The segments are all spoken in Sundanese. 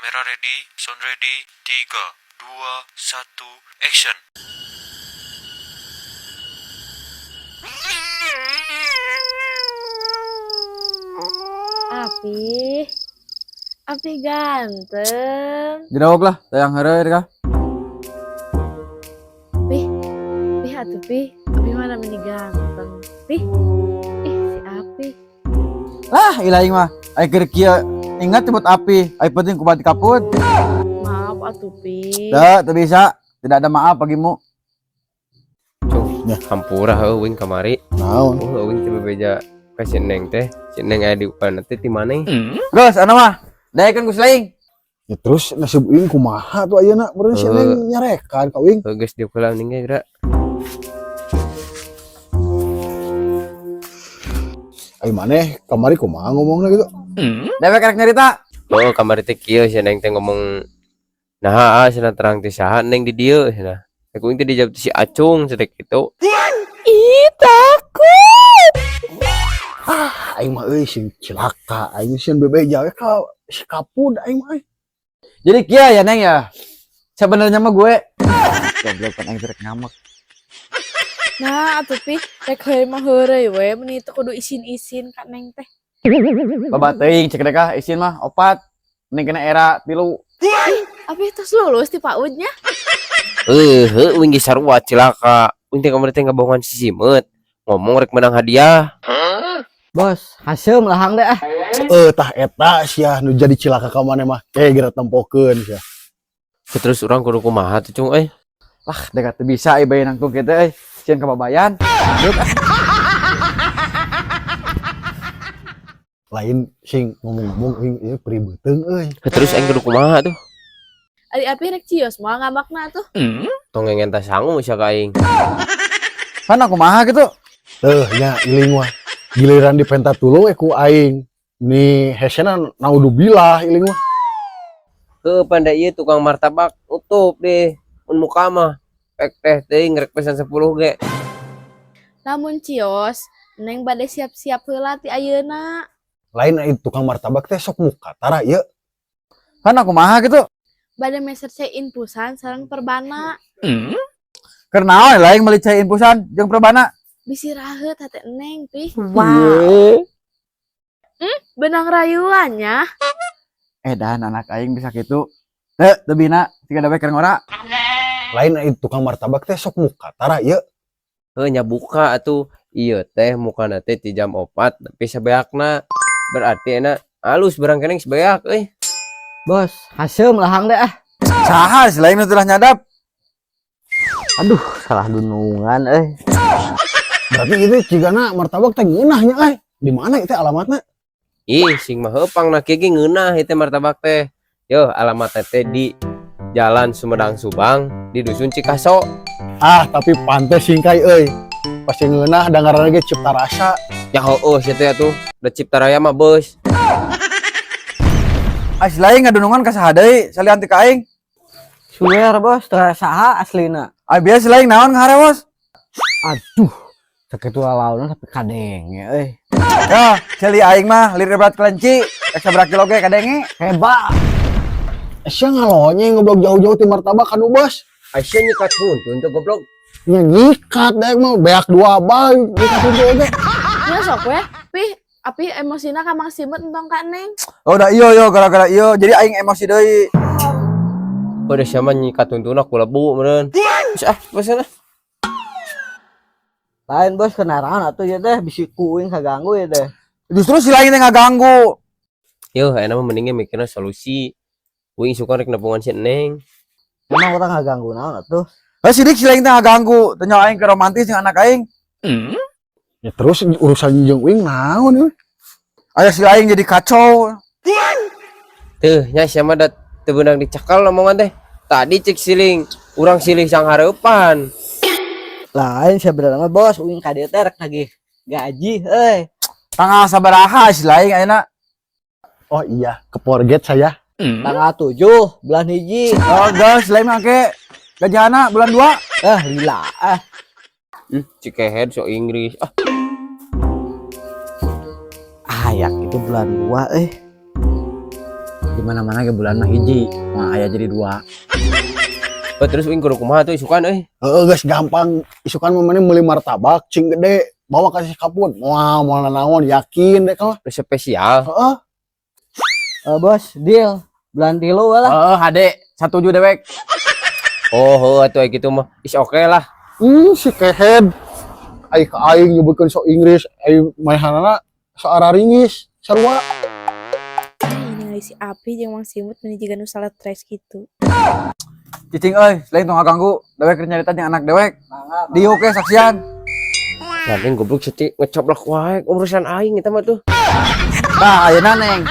Kamera ready, sound ready, 3, 2, 1, action. Api, Api ganteng. Jawab lah, tayang heureuy kah? Pi, pi atuh pi. Api mana meni ganteng. Pi, ih si Api. Lah, ilah aing mah. Ai keur kieu ingat nyebut api, ai penting kumaha kaput. Maaf atuh pi. Teu, teu bisa. Tidak ada maaf bagimu. Cung, hampura heuh uing kamari. Naon? Oh, uing teh bebeja ka si Neng teh. Si Neng aya di upan teh ti maneh. Geus, anu mah. Daekeun ku si Laing. Ya terus nasib uing kumaha tuh ayeuna? Meureun si Neng nyarekan ka uing. Heuh, geus dieu heula ning ge geura. Ai maneh kamari kumaha ngomongna gitu? Dewek rek nyarita. Oh, kamari teh kieu si Neng teh ngomong nah, ah, cenah terang teh saha Neng di dieu cenah. Aku uing teh dijawab si Acung cenah kitu. Ih takut. Ah, aing mah euy sing cilaka, aing sieun bebeja we ka si kapud aing mah euy. Jadi kieu ya Neng ya. Sebenarnya mah gue goblok kan aing rek ngamek. Nah atuh pi, rek heureuy mah heureuy we, meni teu kudu isin-isin ka Neng teh. Loba teuing cek deka isin mah opat. Mending kena era 3. Api tos lulus ti PAUD nya. Heuh, heuh uing ge sarua cilaka. Uing teh kamari teh ngabohongan si Simeut. Ngomong rek menang hadiah. Bos, haseum lahang deh ah. Eh tah eta sia nu jadi cilaka ka maneh mah. Ke geura tempokeun sia. Terus urang kudu kumaha tuh Cung euy. Lah, deka teu bisa euy bae nangtung kitu euy. Sieun kababayan. Lain sing ngomong-ngomong uing ieu perih beuteung euy. Terus aing kudu kumaha tuh? Ari Api rek cios moal ngamakna tuh. Tong ngenta sangu sia ka aing. Pan aku kumaha gitu. Teuh nya iling mah. Giliran dipenta tulung ku aing. Ni hesena naudzubillah iling mah. Heuh, pandai ieu tukang martabak utup deh. Mun muka mah pek teh teuing rek pesan 10 ge. Lamun cios, Neng bade siap-siap heula ti ayeuna. Lain ai tukang martabak teh sok muka tara ieu. Pan aku kumaha gitu. Bade meser cai infusan sareng perbana. Keur naon lain meuli cai infusan jeung perbana. Bisi raheut hate Neng pi. Wow. Benang rayuannya. Edan anak aing bisa kitu. Teu, teu bina, siga dewek keur ngora. Lain ai tukang martabak teh sok muka tara ieu. Heuh nya buka atuh. Ieu teh mukana teh ti jam 4 tapi sabeakna. Berarti enak halus barang keneng sebeak euy. Bos, haseum lahang deh ah. Saha si lain nu telah nyadap. Aduh, salah dunungan euy. Berarti itu cigana martabak teh ngeunah nya euy. Di mana itu alamatna? Ih, sing mah heupang na kieu ge ngeunah ieu teh martabak teh. Yo, alamatna teh di Jalan Sumedang Subang di Dusun Cikaso. Ah, tapi pantes singkai euy. Pasti ngeunah da ngaranna ge Cipta Rasa. Ya heueuh sia teh atuh. Da Cipta Raya mah beus. Ah, si lain ngadunungan ka saha deui salian ti ka aing. Suwer bos, teu saha aslina. Ah, biasa si lain naon ngaharewos? Aduh, sakitu lalauna tapi kadenge euy. Ya, celi aing mah lir berat kelenci, rek sabaraha kilo ge kadenge. Hebat. Sia ngalonyeng goblok jauh-jauh ti martabak kanu bos. Aisyah nyikat huntun teh goblok. Nya nyikat deh mah beak dua bal nyikat huntu oge. Nya sok we, pi, Api emosina ka Mang Simeut entong ka Neng. Oh, da iyo yo gara-gara iyo jadi aing emosi deui. Udah sia mah nyikat huntuna ku lebu meureun. Geus ah, bosan ah. Lain bos kenaran atuh ieu teh bisi ku uing kaganggu ieu teh. Justru si lain teh ngaganggu. Yo, enak mah mendingnya mikirna solusi. Uing suka rek nepungan si Neng. Emang urang ngaganggu naon atuh? Heh, sidik si lain teh ngaganggu. Teu nyawa aing ke romantis jeung anak aing. Ya terus urusan jeung uing naon euy? Aya si lain jadi kacau. Tuh, nya sia mah da teu beunang dicekal omongan teh. Tadi cek siling, urang silih sanghareupan. Lain sebenarnya mah bos uing ka dieu teh rek nagih gaji euy. Tanggal sabaraha si lain ayeuna? Oh iya, ke forget saya. Tanggal 7 bulan 1. Oh, geus lain mah ke gajahana bulan 2. Eh, lila ah. Cikehead so Inggris. Ah, Ayak itu bulan 2 eh. Di mana-mana ge bulan mah hiji, mah aya jadi dua. Oh, terus uing kudu kumaha tuh isukan euy. Heeh geus gampang isukan mah maneh meuli martabak cing gede bawa ka si Kaput. Moal moal nanaon yakin deh kalau. Terus spesial. Heeh. Eh, bos, deal. Bulan tilu we lah. Heeh, hade, satuju dewek. Oh, heuh atuh aya kitu mah. Is oke lah. Si kehed. Ai ka aing nyebutkeun sok Inggris, ai manehanana sok araringis, sarua. Ih, ningali si Api jeung Mang Simut meni jiga nu salah tres gitu. Cicing euy, selain tong ngaganggu, dewek keur nyarita jeung anak dewek. Mangga. Diuk ge saksian. Nah, goblok seti ngecoplok wae urusan aing eta mah tuh. Tah, ayeuna Neng.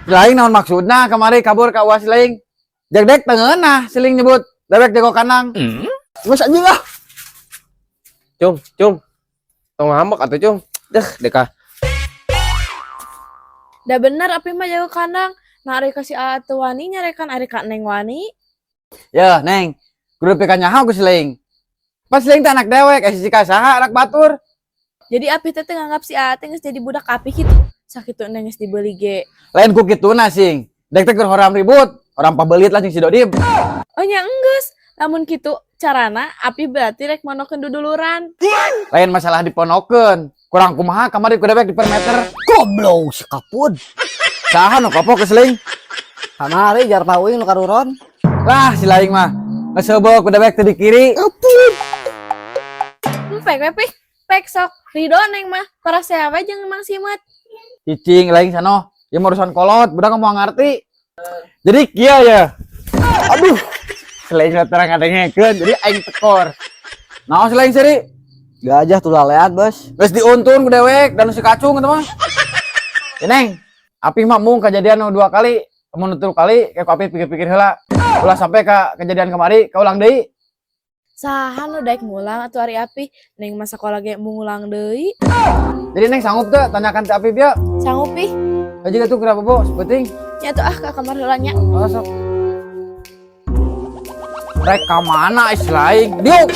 Si Laing naon maksudna kamari kabur ka uas Laing? Jek dek tengeunah siling nyebut dewek jago kandang. Geus anjing ah. Cung, cung. Tong ngambek atuh, Cung. Deh, deka. Da bener Api mah jago kandang. Nah ari ka si Aa teu wani nyarekan ari ka Neng wani. Ya, Neng. Kudu pika nyaho ku si Laing. Pas Laing teh anak dewek, eh sisi ka saha anak batur. Jadi Api teh teu nganggap si Aa teh geus jadi budak Api gitu. Sakitu Neng geus dibeli ge. Lain ku kituna sing. Dek teh keur horam ribut, horam pabelit lah jeung si Dodib. Oh nya enggeus. Lamun kitu carana Api berarti rek monokeun duduluran. Lain masalah diponokeun. Kurang kumaha kamari ku dewek di per meter. Goblok si Kaput. Saha nu kopok ke si Laing? Kamari jar pa uing nu karuron. Lah si Laing mah ngeseubeuk ku dewek teh di kiri. Pek we Pi. Pek sok ridho Neng mah. Parasea we jeung Mang Simut. Cicing lain sano. Ya mau urusan kolot, budak mau ngerti. Jadi kieu ya. Aduh. Selain terang ngadengekeun, jadi aing tekor. Naon selain seri? Gajah tuh lalean, bos. Geus diuntun ku dewek dan si kacung eta mah. Ya, Neng, api mah mung kejadian nu 2 kali, mun nu 3 kali kayak ku api pikir-pikir heula. Ulah sampai ka kejadian kemari kaulang deui. Saha nu daek ngulang atuh ari Api? Neng mah sakola ge mau ngulang deui. Jadi Neng sanggup teu tanyakan ti Api bieu? Sanggup Pi. Aja tuh kenapa bo, sepenting. Nya tuh ah ka kamar heula nya. Oh, sok. Rek ka mana is lain? Diuk.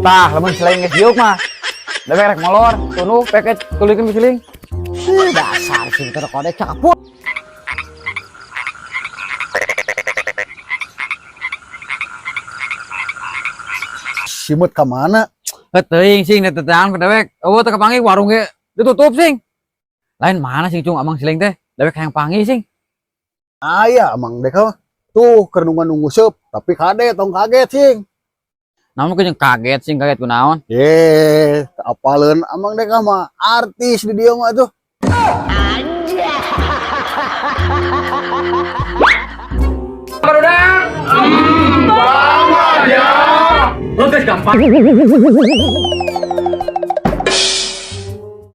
Tah, lamun selain geus diuk mah. Dewek rek molor, tunu peket tulikeun bisiling. Ih, dasar si terkodek Kaput. Simut ka mana? Heuh teuing sing teteangan ku dewek. Eueuh teu kapanggih warung ge ditutup sing. Lain mana sing cung amang siling teh? Dewek hayang panggih sing. Aya amang dek mah. Tuh keur nunggu seup, tapi kade tong kaget sing. Namun ku jeung kaget sing kaget kunaon? Ye, apaleun amang dek mah artis di dieu mah tuh. Barudak. Banget ya. Lu geus gampang.